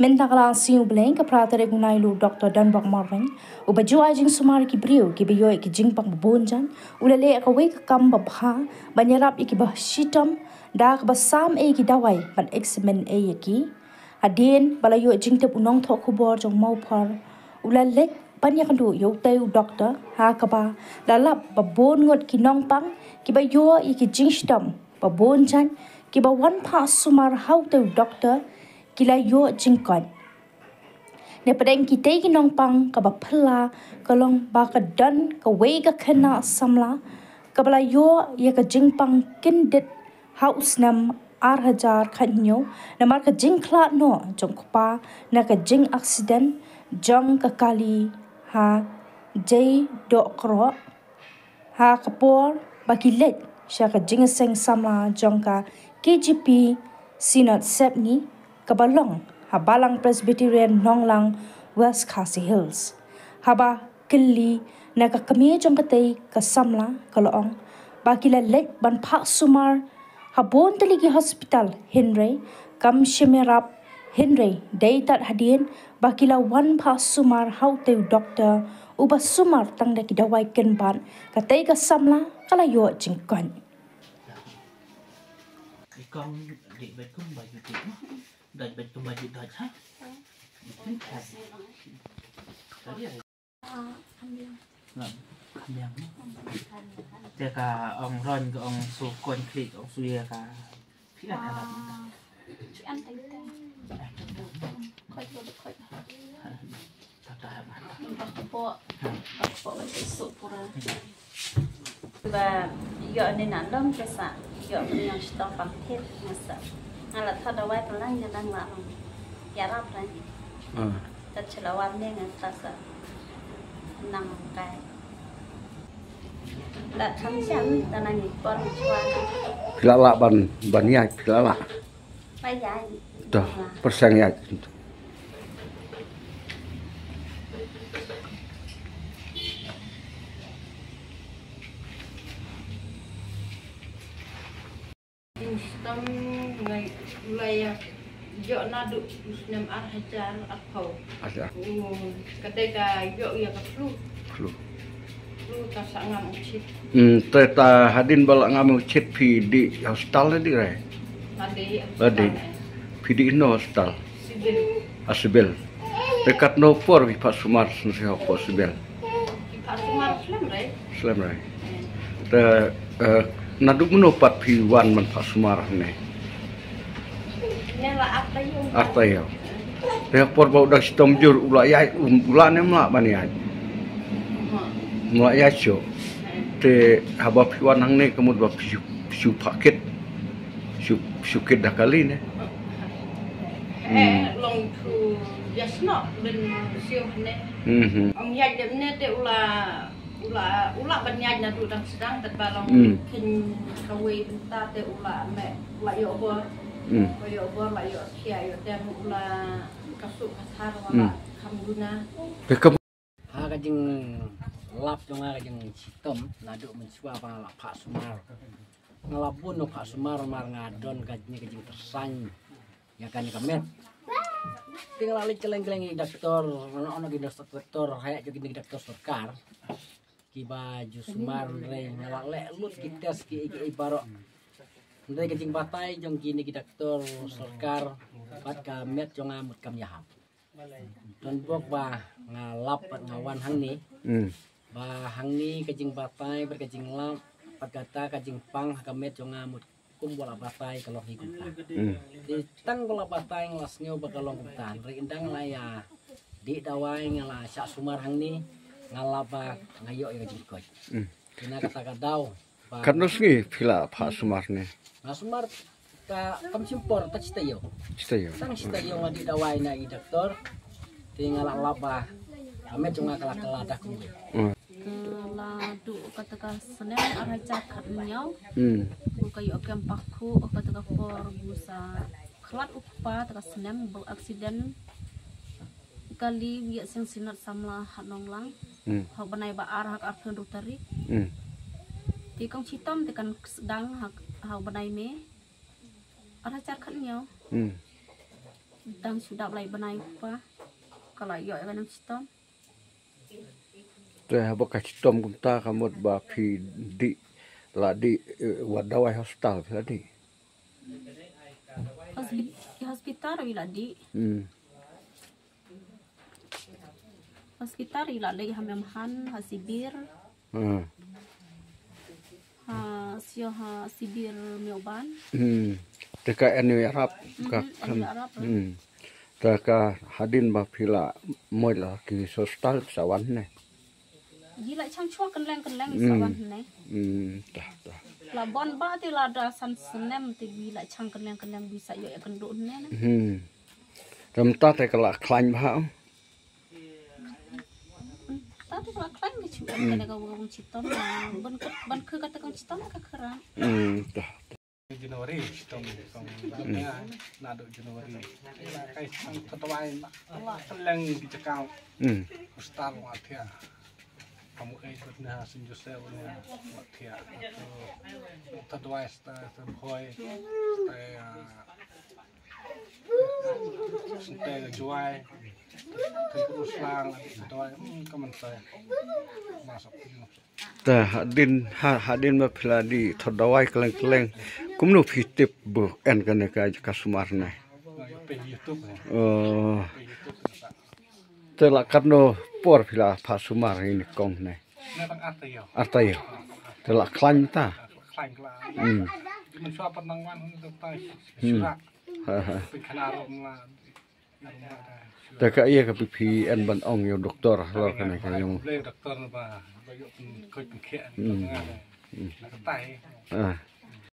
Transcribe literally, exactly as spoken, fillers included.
Mynta ka la sngi u Blei ka phra tarik u Nailu, Doctor Donbok Marwein, uba ju ai jingsumar ïa ki briew kiba ïoh ïa ki jingpang babun jan, u la leh kawei ka kam babha ban ïarap ïa kiba shitom da kaba sam ei ïa ki dawai bad examine ei ïa ki. Hadien ba la ïoh jingtip u nongthoh khubor jong Mawphor, u la leit ban ïakynduh ïa utei u doktor, ha kaba la lap ba bun ngut ki nongpang kiba ïoh ïa ki jingshitom babun jan kiba wan phah sumar ha utei u doktor ki la ïoh jingkoit. Napdeng kitei ki nongpang, kaba phylla ka long ba ka don kawei ka khynnah samla kaba la ïoh ïa ka jingpang kyndit ha u snem ar hajar khathynñiew, namar ka jingkhlad noh jong u kpa na ka jingaksident jong ka kali ha Jaidohkroh, ha ka por ba ki leit sha ka jingïaseng samla jong ka K J P Synod Sepngi, kaba long ha Balang Presbyterian Nonglang, West Khasi Hills. Haba kylli na ka kmie jong katei ka samla, ka la ong ba ki la leit ban phah sumar ha bun tylli ki hospital, hynrei kam shym ïarap, hynrei dei tad hadien ba ki la wan phah sumar ha utei u doktor uba sumar tang da ki dawai kynbat, katei ka samla ka la ïoh jingkoit. Ikong dik bet kum baju dik. Doj bet kum baju doj, ha? Tadi ada. Nggak, kami yang. Te ka ong Ron, ka ong Su Kon Klik, ka ong Su Ye ka. Phi an ka lam. Phi an teng teng. Khoi, khoi, khoi. Ta ta ha ma. Ba ka po. Ba ka po ba su pura. Ba ïoh ne na long ke sa. Ïoh ne na stok pam thit nga sa. Nga la thoh dawai pynlang nga dang la long. Ïarap lai. Ah. Ta chela wan ne nga ta sa. Nang kai. La tham siam ta nang i por chwa. Phi la lah ban, ban ïaid, phi la lah. Ba ïaid. Dah, pyrshang ïaid. Jingshitom nga u la ïa ïoh naduh u snem ar hajar arphew. Acha. U, ka dei ka ïoh ïa ka flu. Flu. Flu ka sa ngam u chit. Hmm, te ta hadien ba la ngam u chit phi dih hospital ne dih re? Ade. Ade. Hospital, eh. Phi dih no hospital? Civil. Ha Civil. Te katno por phi phah sumar sngewsih hapoh Civil? Phi phah sumar slem re. Slem re. Eh. Te, eh, naduh mynno pat phi wan ban phah sumar hangne? Ne la ar taïew. Ar taïew. Te por ba u dang shitom jur u la ïaid, u, u la ne ym lah ban ïaid? Ym lah ïaid shuh. Eh. Te haba phi wan hangne ka mut ba phi shu, phi shu phah kit. Shu, shu kit da kali ne. Eh, hmm. Long thu ïasnoh ben siew ne. Mhm. Ong ïaid dep ne te u la, u la, u la ban ïaid naduh dang sdang, tat ba long, hmm, khein kawei bynta te u la meh, u la ïoh bor. Hmm. U la ïoh bor, la ïoh khia, ïoh tem, u la ka suk ka thar, u la, hmm, kham duna. Te kam Ha ka jinglap jong nga, ka jingshitom naduh mynshuwa ba nga la phah sumar. Nga la bun u phah sumar, mar nga don kane ka jingkyrshan ïa kane ka met. Te nga la leit kylleng kylleng ïa ki doktor, nga la ong ïa ki doktor, ha ïa ki doktor sorkar kiba ju sumar, hynrei nga la leh lut ki test kiei kiei baroh. Hynrei ka jingbatai jong kine ki doktor sorkar bad ka met jong nga mut kam ïahap. Don bok ba nga lap bad nga wan hangne. Hmm. Ba hangne ka jingbatai bad ka jinglap bad kata ka jingpang ha ka met jong nga mut kum ba la batai ka long hi kumta. Hmm. Te tang ba la batai nga la sngew ba ka long kumta. Hynrei ynda nga la ïa dih dawai nga la shah sumar hangne, nga lap ba nga ïoh ïa ka jingkoit. Hmm. Te na kata ka daw, Katno sngi phi la phah sumar ne? Nga sumar ka kam shim por, tang shi taïew. Shi taïew. Tang shi taïew nga dih dawai na i doktor. Te nga la lap ba ka met jong nga ka la kylla da kumne. Hmm. Ka la duh kata ka snem ar hajar khathynñiew. Hmm. Ka ïoh kem pakhu kata ka por ba sa khlad u kpa, kata ka snem ba accident. Kali ba ïa seng Synod Samla ha Nonglang. Hmm. Ha u bnai ba ar ha ka arphew hynriew tarik. Hmm. Te kong chitom te kan sdang ha, ha u bnai May. Ar hajar khathynñiew. Hmm. Dang shu dap lai bnai pa. Ka la ïoh ïa ka nang chitom. Te haba ka chitom kumta ka mut ba phi dih, la dih, eh, wat dawai hospital phi la dih. Hospi-, hospital wi la dih. Hmm. Hospital wi la dih ha Memhan, ha Sibir. Hmm. Ha, sio ha Sibir Mewban. Hmm. Te ka N U Arab, ka Mhm, kan. N U Arab, eh. Hmm. Te ka hadien ba phi la mut la ki hospital sa wan ne. Yi la chang chwa kan leng kan leng sa Hmm. wan ne. Hmm, tah, tah. La bon ba te la da san snem te yi la chang kan leng kan leng yi sa ïoh ïa kan duh ne. Hmm. Te mynta te ka la khlaiñ bha. Ta tu ka khlaiñ ka chu Hmm. ka da ka wong chitom na ban ka ban ka ta ka chitom ka kra. Hmm, tah. January chitom chitom. Hmm. Na do January. Kai sang tatwai na la leng di chakau. Hmm. Kustar wa thia. Kamu ai bet na Saint Joseph na wa thia. Tatwai sta sta boy. Sta Sente ka juai. Kan ku slang, juai, hmm, ka man sai. Masuk. Ta hadien, ha, hadien ba phi la dih thot dawai kylleng kylleng. Kumno phi tip ba en kane ka, ka sumar ne? Pe YouTube ne. Oh. Pe YouTube ne. Te la katno por phi la phah sumar ïa ine i kong ne? Ne tang ar taïew. Ar taïew. Te la khlaiñ ta. Khlaiñ khlaiñ. Hmm. Mynshwa pat nang wan ne ta Hmm. shurak. Ha, ha. Pynkhana rom la. Te ka ïa ka phi phi en ban ong ïa u doktor halor kane ka ïong. Doktor ba ba ïoh pynkoit pynkhiah Hmm. Hmm. Ka tai. Ah.